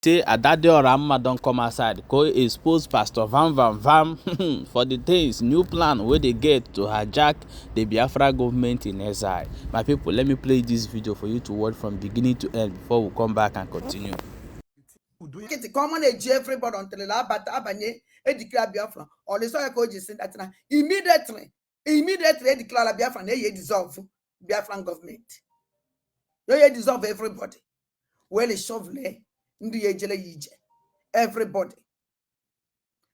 Say Adadioramma don come outside go expose Pastor Vam Vam Vam for the things new plan wey dey get to hijack the Biafra government in exile. My people, let me play this video for you to watch from beginning to end before we come back and continue. Nkịtị ka ọma na-eji everybody until abata abanye edeclare Biafra. Ọlịsọ ya ka o ji si that na immediately edeclare Biafra na eye dissolve Biafran government, eye dissolve everybody, wee shovel ndị ya ejele ya ije everybody.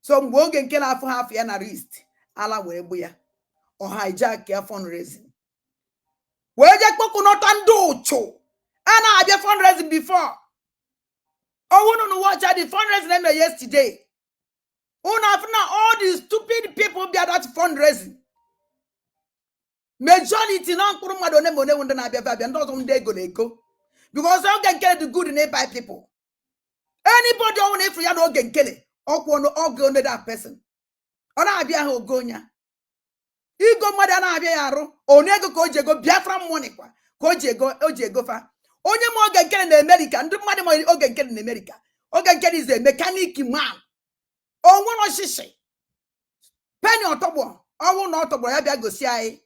So mgbe oge nke na-afụ ha afọ ya na wrist ala wee gbu ya, ọ hijack ya fundraising wee jee kpọkụnọta ndị ụchụ a na-abịa fundraising before. Ọwụnụ nu watch the fundraising eme yesterday, unu afụ na all the stupid people bịa that fundraising, majority na mkpụrụ mmadụ one ma one wụ ndị na-abịa abịa, ndị ọzọ ndị ego na ego, because oge nkele dị good na buy people. Anybody ọnwụ na ịfụ ya na oge nkele ọkwụ ọnụ oge one, that person ọ na-abịa ha ogo ya igo mmadụ a na-abịa ya arụ onye ego ka o ji ego Biafra money kwa ka o ji ego o ji ego fa. Onye ma oge nkele na America, ndị mmadụ ma oge nkele na America, oge nkele is a mechanic man. Onwere oshishi penny ọtọgbọ ọnwụ na ọtọgbọ ya bịa gosi anyị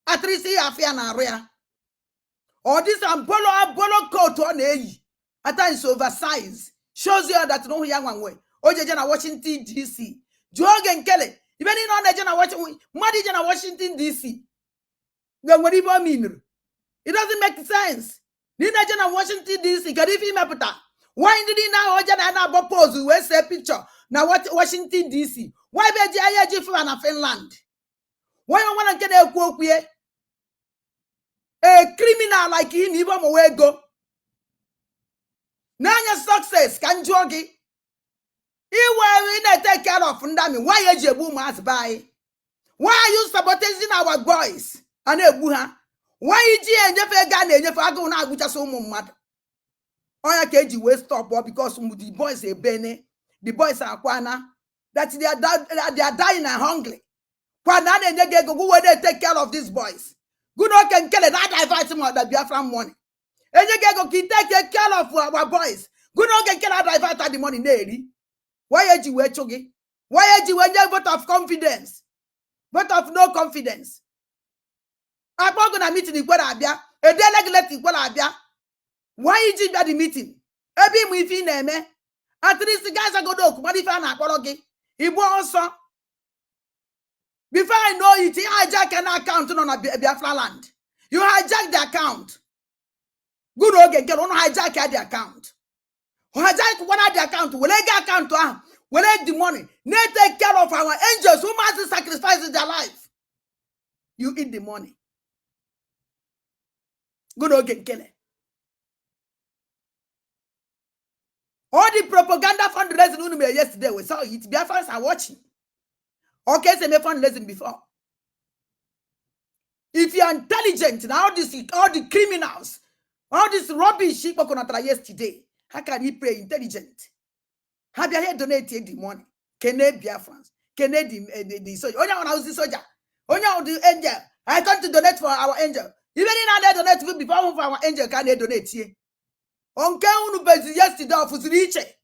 atịrịsị ya afọ ya na-arụ ya. Ọ dịsa bolo bolo coat ọ na-eyi at times oversize shows you that n'ụhụ ya nwanwe o ji eje na Washington DC. Jụọ oge nkele ibe niile ọ na-eje na Washington, mmadụ ije na Washington DC nwere ibe o minuru. It doesn't make sense na ị na-eje na Washington DC. Kedu ife imepụta? Why ndị niile ahụ oje na na-abọ pose wee see picture na Washington DC? Why be eji anya eji fụwa na Finland? Why nwere nke na-ekwu okwu ye a criminal like him ibe ọmụwa ego n'anya success? Ka m jụọ gị, iwe ị na-ete care of ndị amị, why eji egbu ụmụazị be anyị? Why are you sabotaging our boys? A na-egbu ha, why iji ya enyefe ego a na-enyefe agụụ na-agụchasị ụmụ mmadụ? Ọnya ka eji wee stop ọ, because the boys ebene, the boys akwana that they are dying and hungry kwa na a na-enye gị ego gị wee na-take care of these boys. Gụ na oke nkele na divert ma the Biafran money enye gị ego ka ị take care of our boys, gụ na oge nkele divert the money na-eri. Why eji wee chụ gị? Why eji wee nye vote of confidence, vote of no confidence? Akpọ gị na meeting, ikwere abịa. Edele gị leta, ikwere abịa. Why iji bịa the meeting ebe ịmụ ife ị na-eme? At least gaa zagodo oku mara ife a na-akpọrọ gị igbu ọsọ. Before I know it, you hijack an account nọ na Biafra land. You hijack the account. Gụ na oge nke na ụnụ hijack ya the account, hijack kwana the account, were ego account ahụ, were the money na-take care of our angels, ụmụazị sacrifice their life. You eat the money. Gụ na oge nkele, all the propaganda fundraising unu mere yesterday, we saw it. Biafrans are watching. Okay, say me fundraising before. If you are intelligent now, all this, all the criminals, all this rubbish ikpokọnatara yesterday, how can you pray intelligent? Ha bịa here donate the money, kene Biafrans, kene the soldier, onye ahụ na-ahụzi soja, onye ahụ the angel. I come to donate for our angel. Ibe niile a na-edonate before for our angel ka a na-edonate ye nke unu bezi yesterday ọ fụziri iche.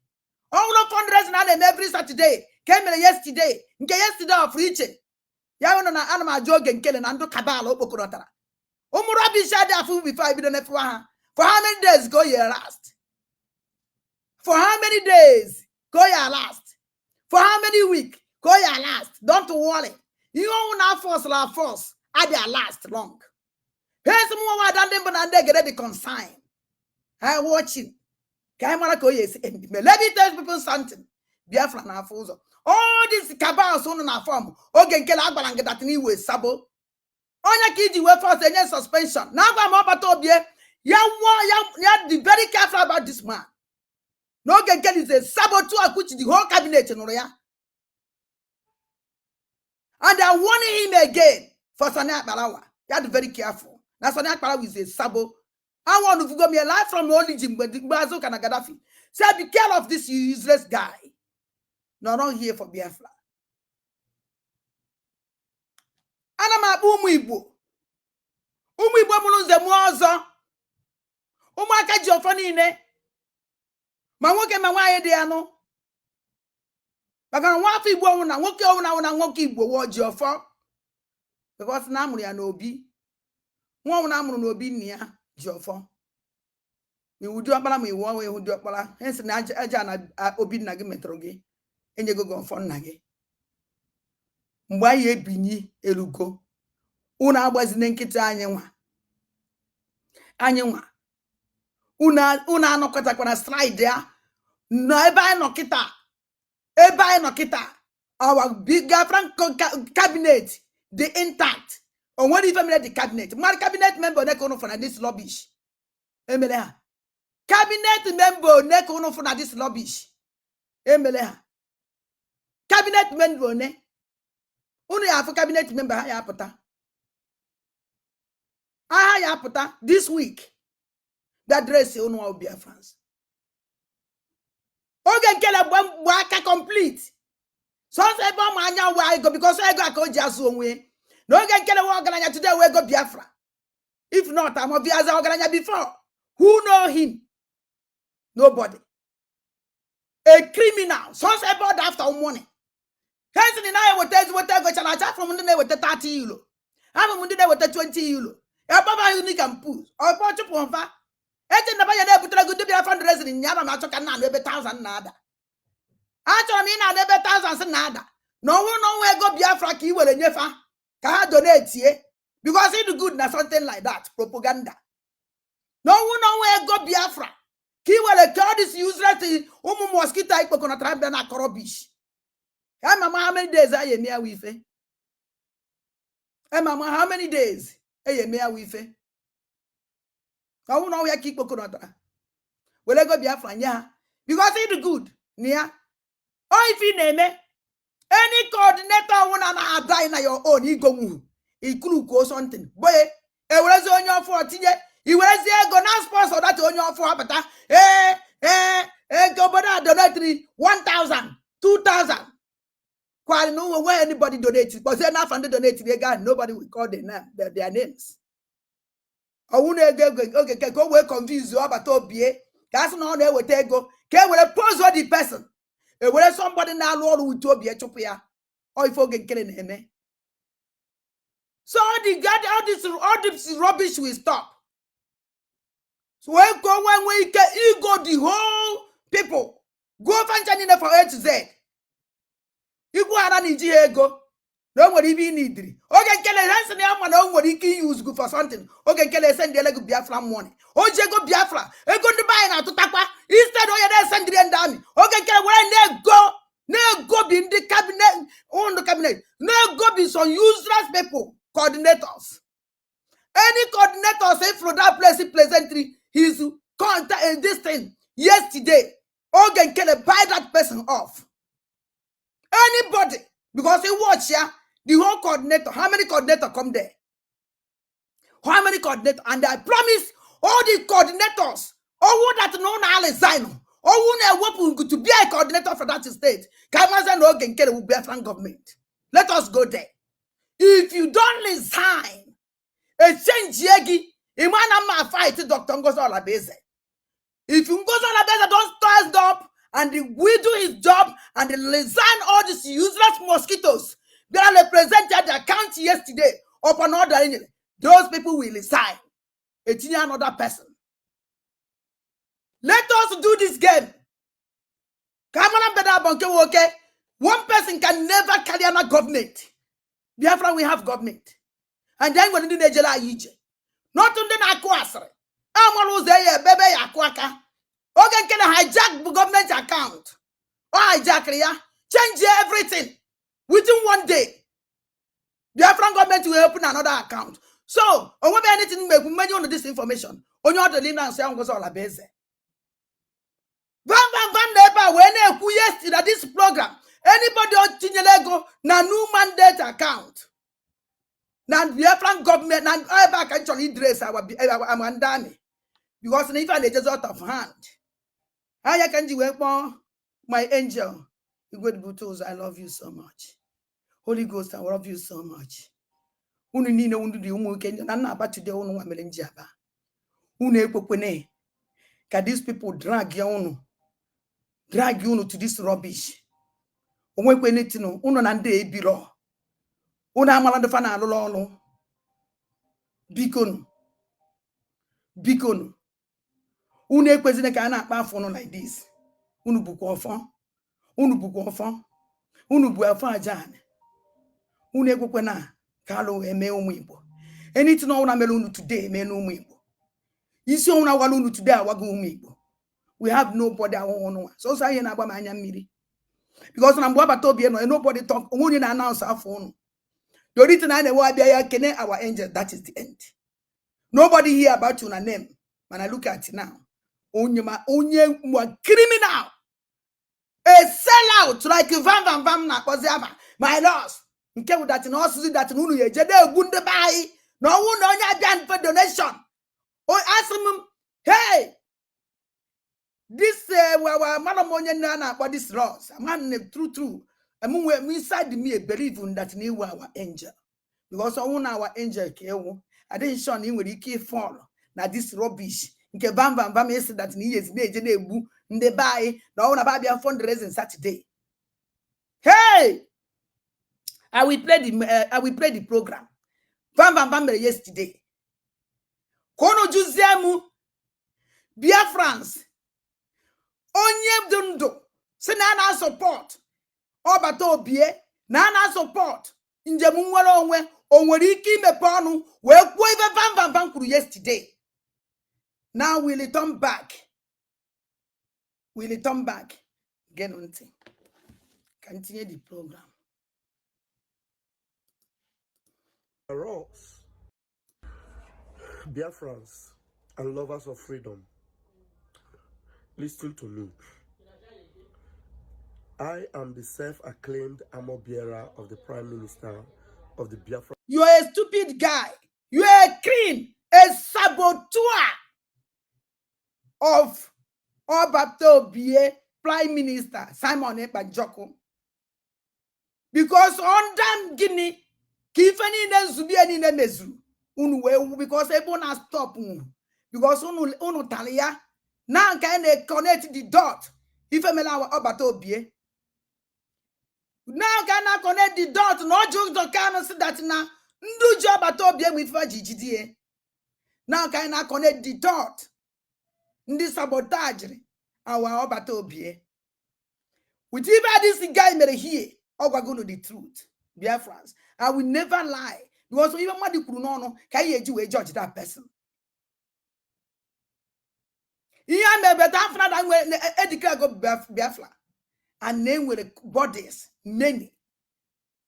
Ọ bụrụ fundraising a na-eme every Saturday ka e mere yesterday, nke yesterday ọ fụrụ iche. Ya hụrụ na ana m ajụ oge nkele na ndụ cabal okpokọrọtara ụmụ rubbish adị afụ before ebido nefewa ha. For how many days ka o yi last? For how many days ka o yi last? For how many week ka o yi last? Don't worry, ihe ọnwụ na force la force adị last long. Esi m nwa ada ndị mbụ na ndị egede dị concern ha watching ka anyị mara ka o yi esi end. But let me tell people something. Biafra na-afụ ụzọ. All these cabals unu na form, oge nke na agbara ngị dat n'iwe sabo onye ka iji wee force enye suspension na agwa m ọbata obie ya nwụọ ya. Ya dị very careful about this man. N'oge nke is a saboteur, which the whole cabinet nụrụ ya, and they are warning him again for Sani Akparawa. Ya dị very careful na Sani Akparawa is a sabo. I want to go me life from origin mgbe mgbe Azuka na Gaddafi say, be careful of this useless guy. No, not here for Biafra. Ana m akpọ ụmụ Igbo, ụmụ Igbo mụrụ nze mụọ ọzọ, ụmụaka ji ọfọ niile. Ma nwoke ma nwaanyị dị ya nụ, maka na nwa afọ Igbo ọnwụ na nwoke ọnwụ na na nwoke Igbo wụọ ji ọfọ, because na amụrụ ya n'obi. Nwa ọnwụ na amụrụ n'obi nna ya ji ọfọ, ma iwu diọkpara, ma iwu ọnwa ihu diọkpara. Ha sị na aja aja na obi nna gị metụrụ gị, enyego gị ọfọ nna gị. Mgbe anyị ebinyi erugo, unu agbazine nkịtị. Anyị nwa, anyị nwa, unu anọkọtakwana stride ya nọ ebe anyị nọ kịta, ebe anyị nọ kịta. Our big Biafran cabinet dị intact. O nwere ife mere the cabinet? Mmadụ cabinet member one ka unu fụ na this rubbish emere ha? Cabinet member one ka unu fụ na this rubbish emere ha? Cabinet member one unu ya afụ? Cabinet member ha ya apụta, agha ya apụta this week, bịa address unu. All Biafrans, oge nkele mgbe aka complete sọsọ ebe ọ ma anya wa ego, because ego a ka o ji azụ onwe ya. Na oge nkele wa ọgaranya today wee ego Biafra. If not, amabiaza ọgaranya before. Who know him? Nobody. A criminal. Sọsọ ebe ọ dị after money. Hence na eweta ezigbote ego chara acha from ndị na-eweta €30, abụ m ndị na-eweta €20 ebe unique and pools ọkpọ chụpụ mfa eche na banya na-ebutere gị ndị bịara fundraising nya. Ana m achọ ka nna anụ ebe thousand na-ada. Achọrọ m ị na-anụ ebe thousands na-ada na ọ bụrụ na ọnwa ego Biafra ka ị were nyefa ka ha donate, because it good na something like that propaganda. Na ọnwụ na ọnwa ego Biafra ka ị were ka all this useless ụmụ mosquito ikpokọnatara bịa na akọ rubbish ya. Mama, how many days anyị eme ya wụ ife? Mama, how many days eyi eme ya wụ ife? Ọnwụ na ọnwụ ya ka ikpokọnatara were ego Biafra nye ha, because it good na ya ọ ife ị na-eme. Any coordinator ọwụna na-ada na your own igonwu ikuru something boye, ewerezi onye ọfụ tinye, iwerezi ego na sponsor that onye ọfụ apụta. Ee, ego obodo a donatiri 1000, 2000 kwari na onwe anybody donate, kpọzie n'afọ ndị donate ego ahụ. Nobody will call the name, their names. Ọwụ na ego ego oge ka o wee confuse ọbata obie ka a sị na ọ na-eweta ego ka e were pose the person, ewere somebody na-alụ ọrụ with obi chụpụ ya. Ọ ife oge nkere na-eme. So all this rubbish will stop. So wee ka onwe nwee ike igo the whole people go fancha niile for A to Z. Igwu ara na iji ha ego na o nwere ibe ị nidiri. Oge nkele ha sị na ya ma na o nwere ike use go for something. Oge nkele esendịele gị Biafra money, o ji ego Biafra, ego ndị be anyị na-atụtakwa, instead onye na-esendịrị ndị amị. Oge nkele were na-ego na-egobi ndị cabinet, ụnụ cabinet na-egobi some useless people, coordinators. Any coordinators if from that place presently his contact in this thing yesterday, oge nkele buy that person off. Anybody, because he watch ya the whole coordinator. How many coordinator come there? How many coordinator? And I promise all the coordinators, all that no na resign, all na ewepụ to be a coordinator for that state ka amaza na oge nkele will Biafran government. Let us go there. If you don't resign, a change gị. Ịma na mma fight Dr. Ngozi Olabeze. If Ngozi Olabeze don't stand up and we do his job and resign all these useless mosquitoes that represented their county yesterday upon order, those people will resign, etinye another person. Let us do this game ka amara mbedo abọ nke nwoke. One person can never carry another government. Biafra, we have government and then nwere ndị na-ejere anyị ije, n'otu ndị na-akụ asịrị amara ụzọ eyi ebebe ya akụ aka. Oge nke na hijack bụ gọọmenti account, ọ hijackịrị ya, change everything within one day. Biafran gọọmenti will open another account. So onwebe anything mmegbu mmenye unu this information. Onye ọ dịrị na nsọ ya, Ngozi Ọlabeze vam vam vam na ebe a wee na-ekwu yesterday na this program, anybody o tinyere ego na new mandate account na Biafran gọọmenti na ebe a ka m chọrọ i address our ndị amị, because na ife a na-ejezi out of hand. Anya ka m ji wee kpọọ my angel Igwe Bute Ụzọ. I love you so much. Holy Ghost, I love you so much. Unu niile unu dị ụmụ nwoke na nna aba today, unu nwa mere m ji aba. Unu ekwekwene ka these people drag ya unu. Drag unu to this rubbish. Onwekwe anything unu na ndị ebiro. Unu amala ndị fa na-alụlụ ọrụ. Bikonu. Bikonu. Unu ekwezina ka a na-akpa afọ unu like this. Unu bụkwa ọfọ. Unu bụkwa ọfọ. Unu bụ afọ aja anị. Unu ekwekwana ka alụ wee mee ụmụ Igbo. Anything ọbụla mere unu today mee n'ụmụ Igbo. Isi ọnwụna gwara unu today awago ụmụ Igbo. We have nobody ahụhụ nwa. Sọsọ ihe na-agba m anya mmiri. Because na mgbe ọbata obi nọ, nobody talk, onwe onye na-announce afọ unu. The only thing I na-enwe abịa ya kene our angel, that is the end. Nobody hear about you na name. Mana look at it now. Onye ma onye ma criminal. A sellout like Vam Vam Vam na-akpọzi afa. My loss. Nke bụ that na ọsụsụ that na unu ya eje na-egbu ndị be anyị na ọnwụ na onye abịa mfe donation. Asị m, hey, this well, mara m onye nne a na-akpọ this loss. Man, true true. M nwe inside me a believe in that na iwu our angel. Because ọnwụ na our angel ka ewu. Adịghị sure na ị nwere ike ịfall na this rubbish nke Vam Vam Vam esi that na ihe ezi na-eje na-egbu ndị be anyị na ọnwụ na ba abịa fundraising Saturday. Hey! I will play the program. Vam Vam Vam mere yesterday. Ka unu jụzie m, Biafrans, onye dị ndụ si na a na-asupport ọbata obie na a na-asupport njem nnwere onwe, o nwere ike imepe ọnụ wee kwuo ife Vam Vam Vam kwuru yesterday? Now will it turn back? Will it turn back? Geenụ ntị ka m tinye the program. Ross, Biafrans and lovers of freedom, listen to me. I am the self-acclaimed armor bearer of the Prime Minister of the Biafra You are a stupid guy. You are a cream, a saboteur of Obata Obie Prime Minister Simon Ekpa Njoku. Because under gịnị ka ife niile nzube ya niile mezuru unu wee wu because ebe unu stop unu because unu tara ya na nke anyị na-connect the dot ife mere ọbata obie na nke a na-connect the dot na ọjụ ụzọ Kanu si that na ndị ji ọbata obie nwe ife ji jidie na nke anyị na-connect the dot ndị sabotage awa ọbata obie with ife this guy mere here. Ọ gwago unu the truth. Biafrans, I will never lie, because ife mmadụ kwuru n'ọnụ ka anyị eji wee judge that person. Ihe a mere Biafra na nwere edeclare go Biafra and na enwere bodies many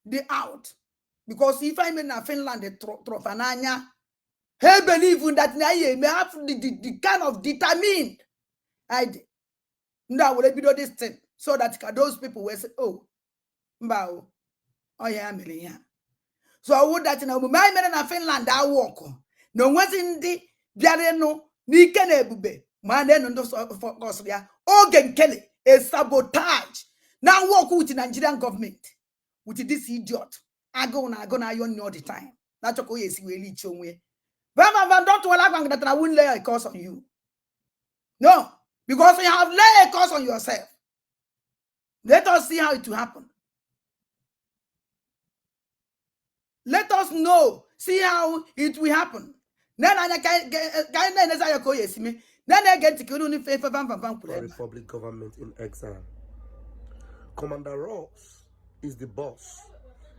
dị out, because ife anyị mere na Finland tụrụfa n'anya. Ha believe that na anyị eme have the kind of determined I ndị a were bido this thing so that ka those people wee say, "Oh, mba o, ọhịa ya mere ihe a." So ọwụ that na omume anyị mere na Finland awụ ọkụ na onwezi ndị bịara ịnụ n'ike na ebube ma na-enu ndị fọkọsịrị ya oge nkele a sabotage na work with the Nigerian government with this idiot agụụ na agụ na ayọ nri all the time na-achọ ka o ya esi wee lichi onwe ya. Vam Vam Vam, don't worry that I won't lay a curse on you. No, because you have laid a curse on yourself. Let us see how it will happen. Let us know, see how it will happen. Nene anya ka anyị na-enezi anya ka o ya esi mee. Nene ege ntị ka unu ife ife Vam Vam Vam kwuru ebe a. Republic government in exile. Commander Ross is the boss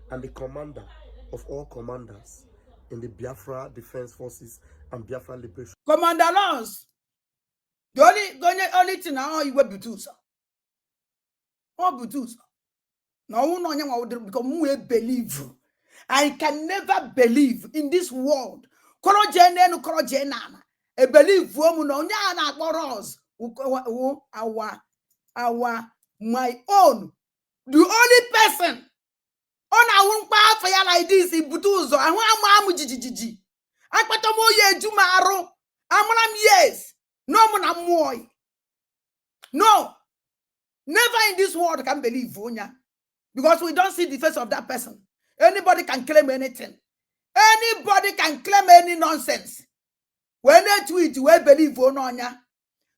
and the commander of all commanders in the Biafra Defense Forces and Biafra Liberation Commander Lawrence, the only thing ahụ igwe bute ụzọ. Ọ bute ụzọ. Na ọnwụ na onye nwa wụdịrị because mụ wee believe. I can never believe in this world. Kọrọ jee n'elu, kọrọ jee n'ala. E believe mụ na onye a na-akpọ Ross wụ our my own. The only person ọ na-awụ mkpa afọ ya like this bute ụzọ ahụ ama amụ jijijiji akpata m oyi eju m arụ amara m, yes, no mụ na mmụọ yi. No, never in this world can believe onya, because we don't see the face of that person. Anybody can claim anything, anybody can claim any nonsense wee na-tweet wee believe onya.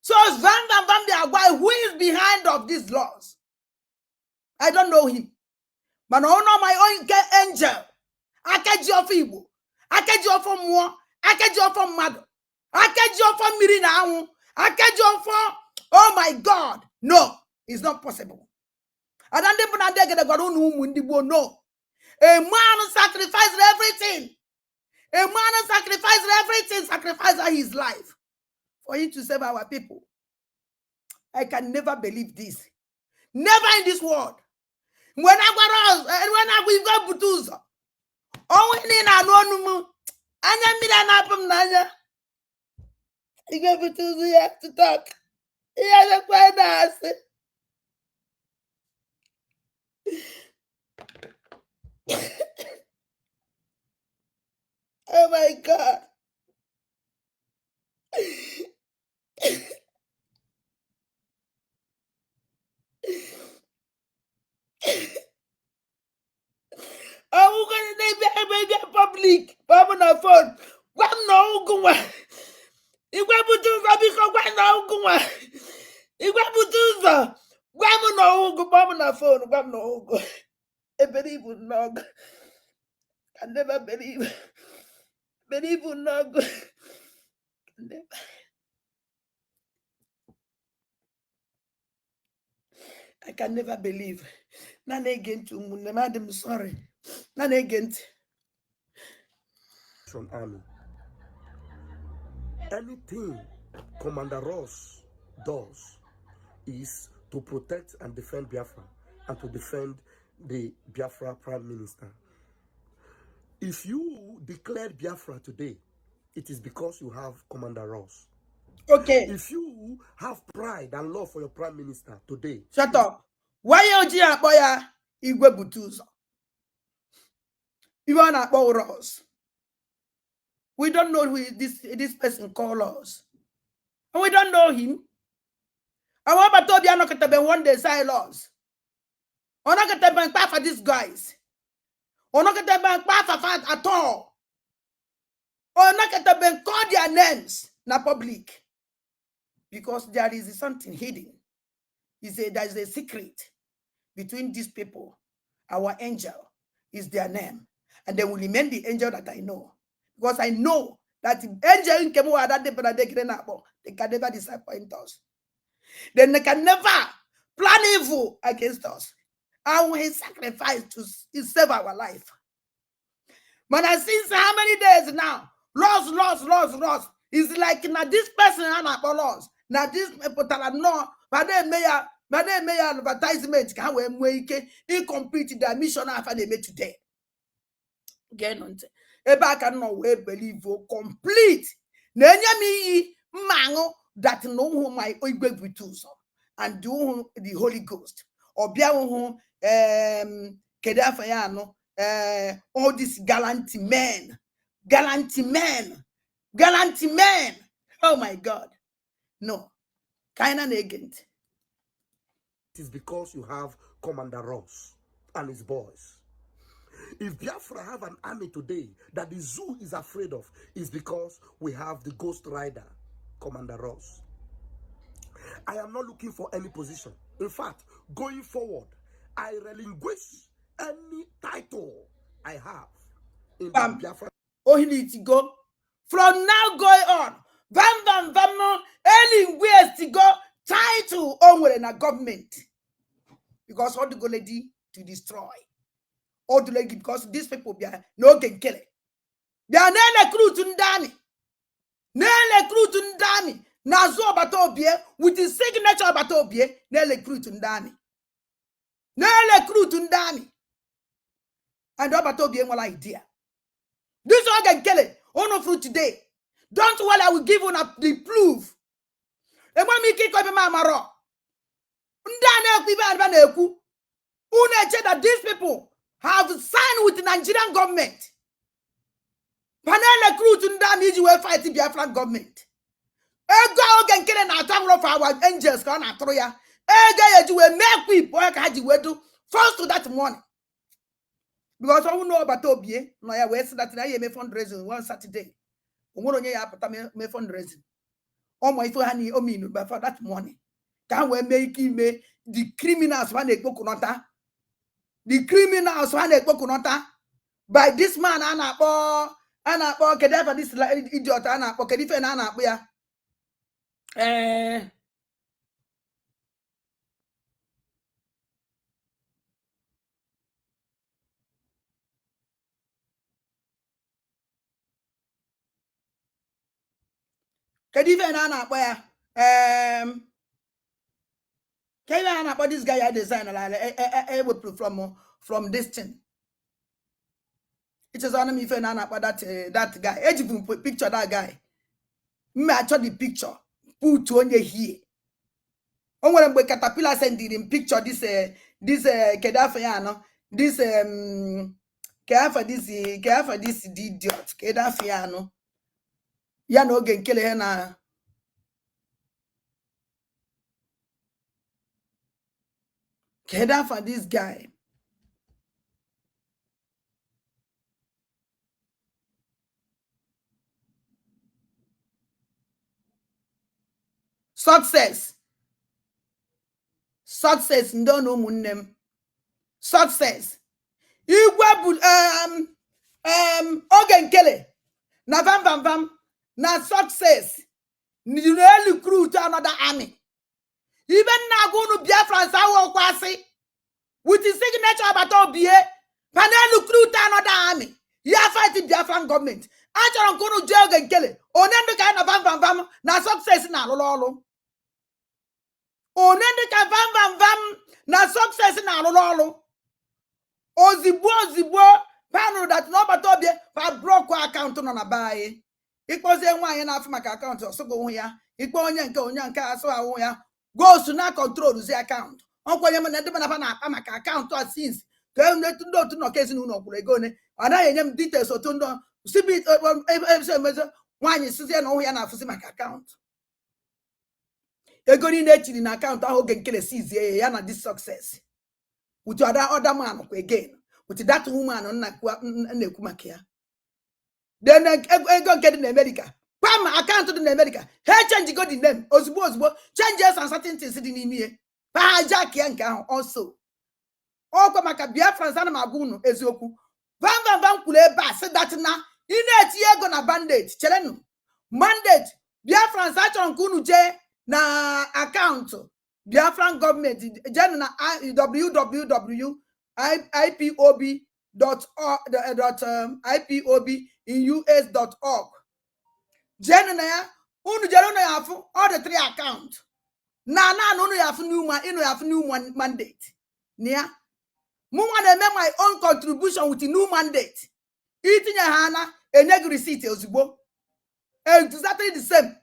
So Van Van Van bịa gwa who is behind of these laws. I don't know him, mana ọ nọ my own nke angel, aka ji ọfọ Igbo, aka ji ọfọ mmụọ, aka ji ọfọ mmadụ, aka ji ọfọ mmiri na anwụ, aka ji ọfọ. Oh my God, no, it's not possible. Ada ndị bụ na ndị egede gwara unu, ụmụ ndị gboo, no, a man sacrificed everything. A man sacrificed everything, sacrificed his life for him to save our people. I can never believe this, never in this world. Mgbe na-agwara mgbe na-agwa Igwe bute ụzọ ọnwụ niile na-anụ ọnụ m, anya mmiri a na-apụ m n'anya. Igwe bute ụzọ ya to talk ihe ekwe na-asị. Oh my God. Ọwụgoro na-ebịa ebe bịa public, kpọọ m na phone, gwa m na ọgwụgwụ nwa Igwe bute ụzọ, biko gwa m na ọgwụgwụ nwa Igwe bute ụzọ, gwa m na ọgwụgwụ, kpọọ m na phone, gwa m na ọgwụgwụ ebere ibu n'ọgụ. I never believe, believe n'ọgụ. Never. I can never believe. Na na-ege ntị, ụmụnne m, adị m sorry. Na na-ege ntị. Army. Anything Commander Ross does is to protect and defend Biafra and to defend the Biafra Prime Minister. If you declared Biafra today, it is because you have Commander Ross. If you have pride and love for your Prime Minister today, Shut up. Why oji akpọ ya Igwe bute ụzọ? Iwe ọ na-akpọ Ross. We don't know who this person call us. And we don't know him. Àwọn ọbata obi anọkọtabe one day silos. Ọ nọkọtabe mkpa afa these guys. Ọ nọkọtabe mkpa afa fa at all. Ọ nọkọtabe call their names na public. Because there is something hidden. There is a secret between these people. Our angel is their name. And they will remain the angel that I know. Because I know that the angel in Kemu Ada they can never disappoint us. Then they can never plan evil against us. And he sacrificed to save our life. But I since how many days now? Loss, loss, loss, loss. It's like now this person and loss. Now this pụtara nnọọ ma na-eme ya ma na-eme ya advertisement ka ha wee nwee ike incomplete their mission afa na-eme today. Geenụ ntị, ebe a ka m nọ wee believe o complete na-enye m iyi mma aṅụ that na ụhụ my Igwe bute ụzọ and ụhụ the Holy Ghost ọbịa ụhụ kedu afọ ya anụ, all these gallant men, gallant men, gallant men. Oh my God, no, ka anyị na na-ege ntị. It is because you have Commander Ross and his boys. If Biafra have an army today that the zoo is afraid of, is because we have the Ghost Rider, Commander Ross. I am not looking for any position. In fact, going forward, I relinquish any title I have in the Bam. Biafra Ohinitigo. From now going on, vam vam vam go title o nwere na gọọmenti because ọ dịgo ready to destroy. Ọ dịgo ready because these people bịa n'oge nkele bịa na-erecruit ndị army, na-erecruit ndị army n'azụ ọbata obie with the signature ọbata obie, na-erecruit ndị army, na-erecruit ndị army, and ọbata obie nwere idea. This oge nkele unu furu today, don't worry, I will give una the proof. Enwe m ike ịkọ ebe m amarọ ndị a na-ekwu ibe a na-ekwu. Unu eche that these people have signed with the Nigerian government panel recruit ndị army iji wee fight Biafran government. Ego oge nkele na-atụ anwụrụ for our angels ka ọ na-atụrụ ya ego ya eji wee mee equip onye ka ha ji wee do first to that money, because ọnwụ na ọbata obie nọ ya wee sị that na ya eme fundraising one Saturday, o nwere onye ya apụta mee fundraising. Ọma ife ha na ominu for that money ka ha wee mee ike ime the criminals ha na-ekpokọnọta, the criminals ha na-ekpokọnọta by this man a na-akpọ kedu afa this idiot a na-akpọ, kedu ife na a na-akpọ ya, ee, kedu ife na a na-akpọ ya, kedu ife a na-akpọ this guy ya design ala ewepụrụ from this thing. Ichezọ m ife na a na-akpọ that guy. Ejibu m picture that guy, mma achọ the picture put onye here. O nwere mgbe Caterpillar sendiri m picture this, kedu afọ ya anọ this, ke afọ this, ke afọ this idiot, kedu afọ ya anọ ya na oge nkele ha na kedu afọ this guy. Success, success, ndị ọ na ụmụnne m, success igwe bụ oge nkele na vam vam vam na success na-recruit another army. Ibe nna agwa unu Biafrans, awụ ọkwasị with the signature agbata obie panel recruit another army ya fight Biafran gọọmenti. Achọrọ nke unu jụọ oge nkele onye ndị ka ya na vam vam vam na success na-alụrụ ọrụ, onye ndị ka vam vam vam na success na-alụrụ ọrụ. Ozigbo ozigbo panụrụ that na ọbata obie fa block account nọ na be anyị. Ịkpọzie nwaanyị na-afụ maka account, ọsụgo hụ ya. Ikpe onye nke onye nke asụ ahụ ya gosu na control zi account. Ọkwenye m na ndị mana na-akpa maka account a since ka e ndị otu nnọkọ ezinụlọ kwuru ego one, ọ naghị enye m details otu ndị sibi emezo. Nwaanyị sizie na ụhụ ya na-afụzi maka account, ego niile echiri na account ahụ, oge nkele sizie ya, ya na this success with other man kwa again with that woman nna na-ekwu maka ya. Then ego nke dị na America, pam account dị na America, ha change go the name ozugbo ozugbo, change some certain things dị n'ime ihe pa ha jack ya nke ahụ also. Ọkwa maka Biafrans, ana m agwa unu eziokwu. Vam vam vam kwuru ebe a sị that na ị na-etinye ego na mandate, cherenụ mandate Biafrans. Achọrọ nke unu jee na account Biafran gọọmenti, jeenụ na www.ipob.ipob.us.org, jeenụ na ya. Unu jere unu ya afụ all the three account na naanị unu ya afụ new ịnụ ya afụ new mandate na ya. Mụnwa na-eme my own contribution with new mandate. Itinye ha na enye gị receipt ozugbo, exactly the same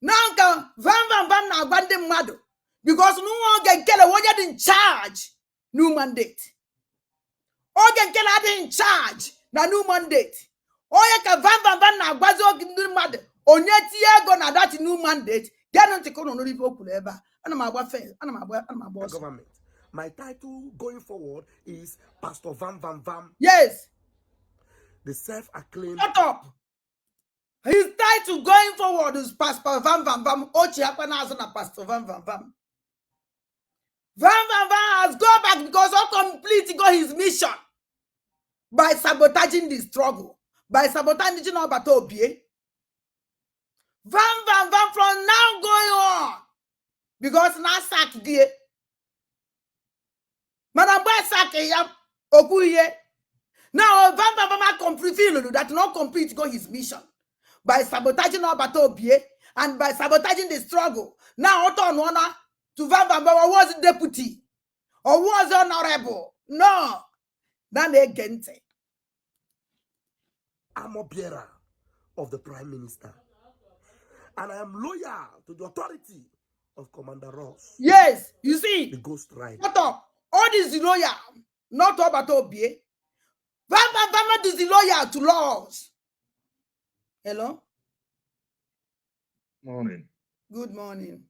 na nka vam vam vam na-agwa ndị mmadụ, because n'nwa oge nkele onye dị in charge new mandate, oge nkele adịghị in charge na new mandate. Onye ka vam vam vam na-agwazi oge ndị mmadụ onye tinye ego na that new mandate. Geenụ ntị ka unu nụrụ ife o kwuru ebe a. Ana m agba fence, ana m agba ọsọ. Government. My title going forward is Pastor Vam Vam Vam, the self-acclaimed Shut up. His title going forward is Pastor Vam Vam Vam. Ochi akwa n'azụ na Pastor Vam Vam Vam. Vam Vam Vam has go back because all complete go his mission by sabotaging the struggle, by sabotaging Obata Obie. Vam Vam Vam from now going on, because na sack die. Mana mgbe sack ya okwu ihe. Now Vam Vam Vam complete feel that not complete go his mission by sabotaging Obata Obie and by sabotaging the struggle. Now Oto Nwana to Vam Vam Vam was deputy or was honorable. No, na na-ege ntị. Armor bearer of the Prime Minister. And I am loyal to the authority of Commander Ross, Yes, you see, the Ghost Rider. Shut up. All this is loyal, not Obata Obie. Vam Vam Vam is loyal to laws. Hello, Morning. Good morning.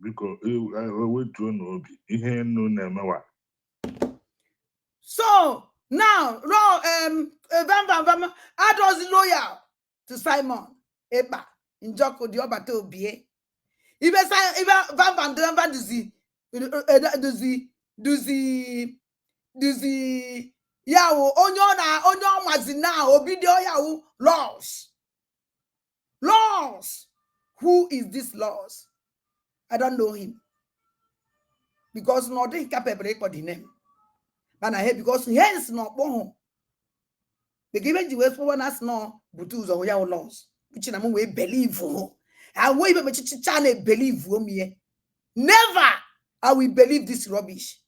Biko, wetuo n'obi ihe nnu na-emewa. So now, no, Vam Vam Vam, I was loyal to Simon Ekpa. Njọkụ dị ọbata obie ibe ibe Van Van Van Van duzi duzi duzi duzi ya wụ onye ọ na onye ọ mazi na obido ya wụ laws laws. Who is this laws? I don't know him because na ọ dịghị capable ịkpọ the name, mana he because hence na ọkpọ hụ maka ibe ji wee sụwa na asị nọ bute ụzọ ya wụ laws uche na m wee believe hụ ahụ ibe mechichicha na believe omie. Never I will believe this rubbish.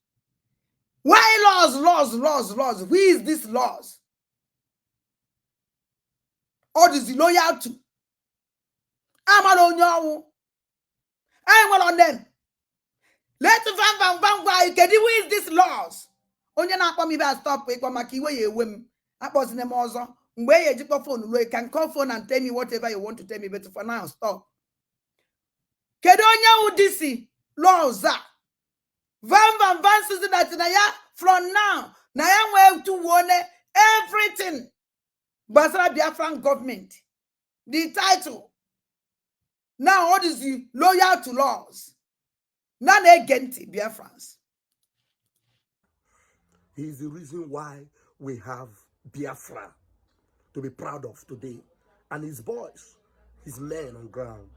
Why laws, laws, laws, laws? Who is this laws? Ọ dịzi loyal to amara onye ọnwụ anyị nwere name. Let Van Van Van gwa anyị kedu who is this laws. Onye na-akpọ m ibe a, stop ịkpọ maka iwe ya ewe m. Akpọzina m ọzọ mgbe e ejikpọ phone ruo. You can call phone and tell me whatever you want to tell me, but for now, stop. Kedu onye wụ this laws a? Van Van Van sizi that na ya from now na ya nwee tuwuone everything gbasara Biafran government, the title now, what is the loyal to laws na na-ege ntị, Biafrans. He is the reason why we have Biafra to be proud of today. And his boys, his men on ground,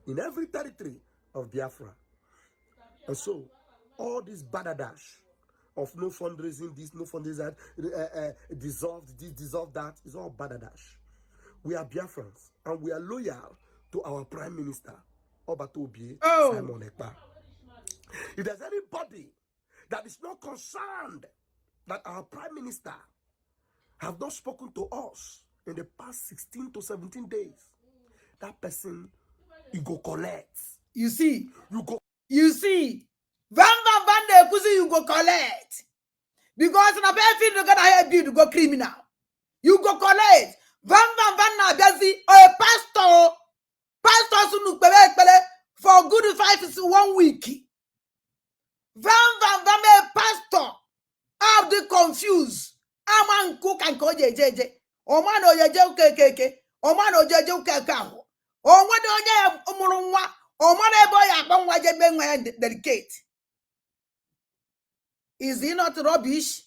in every territory of Biafra. And so, all this badadash of no fundraising this, no fundraising that, dissolved this, dissolved that, is all badadash. We are Biafrans and we are loyal to our Prime Minister, Obatobie Oh. Simon Ekpa. If there's anybody that is not concerned that our Prime Minister have not spoken to us in the past 16 to 17 days, that person, you go collect. You see? You go You see, Van Van Van na-ekwuzi you go collect because na be go na here build go criminal. You go collect. Van Van Van na-abịazi a pastor, pastor sunu kpere ekpere for good 5 one week. Van Van Van a pastor dị confused, ama nke ụka nke o ji eje eje, ọma na ojeje ụka ekeke, ọma na ojeje ụka eke ahụ onwede onye ya mụrụ nwa, ọ mara ebe ọ ya akpọ nwa je mee nwa ya dedicate. Is it not rubbish?